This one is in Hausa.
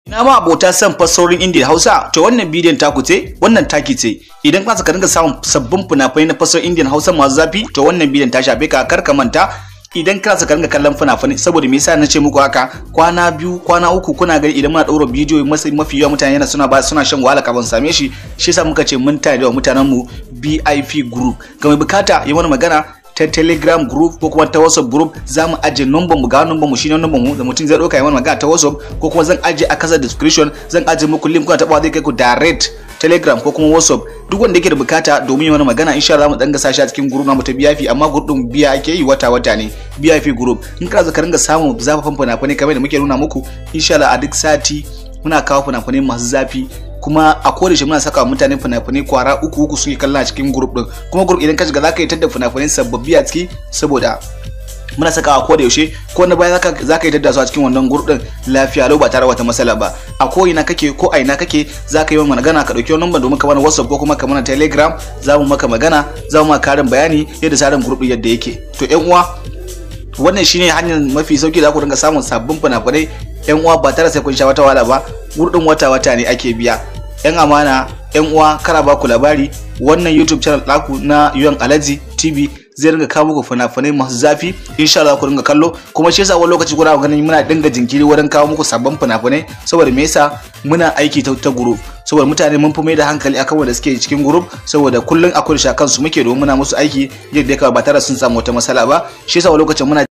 Na ma abota son fassarorin Indiya Hausa, to wannan bidiyon taku ce, wannan taki ce. Idan ka saka dinga samun sabbin fina-finai na fassarorin Indiyan Hausa masu zafi, to wannan bidiyon ta shafe ka. Kar ka manta, idan ka saka dinga kallon fina-finai, saboda me yasa na ce muku haka? Kwana 2, kwana 3 kuna gani idan muna ɗaura bidiyo mafi yawa mutane yana suna ba suna shan wahala kafin same shi. Shi yasa muka ce mun tare da mutanen mu BIP group. Ga mai bukata yi mana magana ta Telegram group ko kuma ta WhatsApp group, za mu aje number mu. Ga number mu, shine number mu da mutum zai dauka ya mana magana ta WhatsApp, ko kuma zan aje a kasa description, zan aje muku link, kuna tabawa zai kai ku direct Telegram ko kuma WhatsApp. Duk wanda yake da bukata domin yi mana magana, insha Allah mu dan gasa shi a cikin group namu ta BIP, amma group din biya ake yi wata wata ne, BIP group. In kana zaka ringa samun zafafan fina-finai kamar da muke nuna muku, insha Allah a duk sati muna kawo fina-finai masu zafi, kuma a koda shi muna saka mutane fina-finai kwara uku uku suke kalla a cikin group din. Kuma group idan ka shiga zaka yi tadda fina-finai sababbi a ciki, saboda muna sakawa ko da yaushe, ko na baya zaka yi tadda su a cikin wannan group din lafiya lau ba tare wata matsala ba. A ko ina kake ko a ina kake, zaka yi mana magana, ka dauki wannan number domin ka mana WhatsApp ko kuma ka mana Telegram, za mu maka magana, za mu maka karin bayani yadda tsarin group din yadda yake. To ƴan uwa, wannan shine hanyar mafi sauki da ku dinga samun sabbin fina-finai, yan uwa, ba tare sai kun sha wata wahala ba. Gurdin wata wata ne ake biya. Yan amana, yan uwa, kara ba ku labari, wannan YouTube channel ɗaku na Yuan Alaji TV zai ringa kawo muku fina-finai masu zafi, insha Allah ku ringa kallo. Kuma shi yasa wani lokaci kuna ganin muna dinga jinkiri wurin kawo muku sabbin fina-finai, saboda me yasa muna aiki ta group? Saboda mutane mun fi mai da hankali akan wanda suke cikin group, saboda kullun akwai shakan su muke, domin muna musu aiki yadda ya ba tare sun samu wata matsala ba. Shi yasa wani lokacin muna